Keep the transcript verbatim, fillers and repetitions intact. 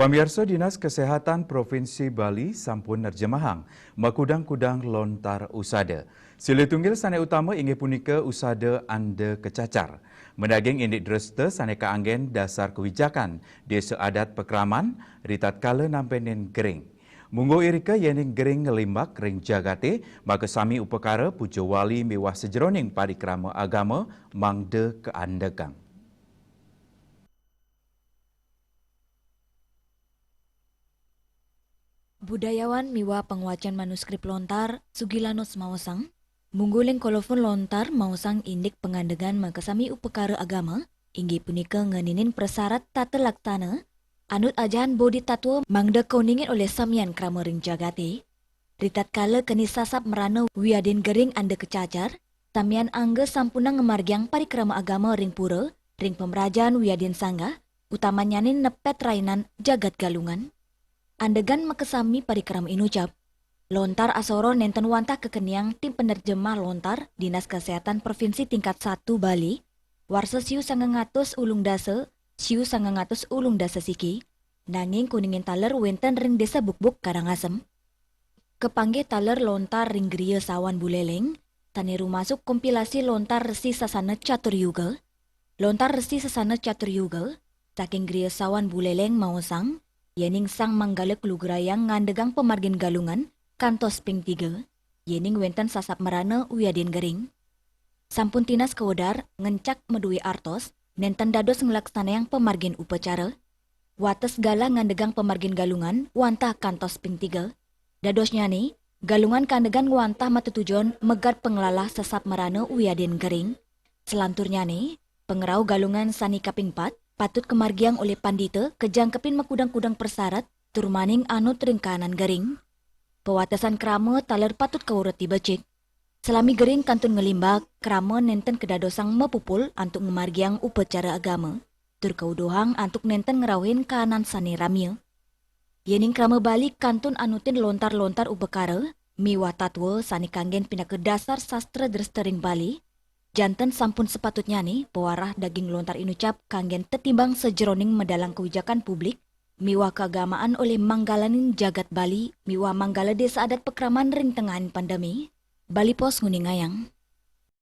Pamiarsa, Dinas Kesehatan Provinsi Bali sampun nerjemahang makudang-kudang lontar usada. Silih tunggil sane utama inggih punika usada anda kecacar. Menaging indik dresta sane kaanggen dasar kewijakan Desa Adat Pekraman ritatkala nampenin gering. Munggu irika yening gering nglimbak ring jagate, maka sami upakara puja wali miwah sajeroning parikrama agama mangda kaandegang. Budayawan miwah pangwacan manuskrip lontar, Sugilanos maosang, mungguling kolofon lontar maosang indik pangandegan makasami upakara agama, inggih punika ngeninin prasarat tata laksana, anut ajahan Bodhi Tatwa mangda kauningin olih samian krama ring jagate. Ritatkala keni sasap mrana wiadin gering anda kacacar, samian angga sampunang ngamargiang parikrama agama ring pura, ring pamrajan wiadin sanggah, utamannyane nepet rainan jagat Galungan. Andegan makasami parikrama inucap. Lontar asoro nenten wantah kakeniang tim penerjemah lontar Dinas Kesehatan Provinsi tingkat satu Bali, warsa siu sangang atus ulung dasa, siu sangang atus ulung dasa siki, nanging kauningin taler wenten ring Desa Bukbuk, Karangasem. Kapanggih taler lontar ring Griya Sawan Buleleng, sane rumasuk kompilasi lontar Resi Sasana Catur Yuga. Lontar Resi Sasana Catur Yuga, saking Griya Sawan Buleleng maosang, yening Sang Manggala kalugrayang ngandegang pamargin Galungan kantos ping tiga, yening wenten sasap mrana wiadin gering. Sampun tinas kawedar ngencak madue artos, nenten dados nglaksanayang pamargin upacara. Wates galah ngandegang pamargin Galungan wantah kantos ping tiga. Dadosnyane, Galungan kandegan wantah matetujon megat panglalah sasap mrana wiadin gering. Salanturnyane, pangrauh Galungan sane kaping pat patut kamargiang olih pandita kajangkepin makudang-kudang prasarat tur maning anut ring kaanan gering. Pawatesan krama taler patut kaurati becik. Salami gering kantun nglimbak, krama nenten kadadosang mapupul antuk ngamargiang upacara agama, tur kauduhang antuk nenten ngrauhin kaanan sane ramia. Yening krama Bali kantun anutin lontar-lontar upakara miwah tatwa sane kanggen pinaka dasar sastra dresta ring Bali, janten sampun sapatutnyane pawarah daging lontar inucap kanggen tetimbang sajeroning medalang kawijakan publik miwah kaagamaan olih manggalaning jagat Bali miwah manggala Desa Adat Pekraman ring tengahin pandemi. Bali Post nguningayang.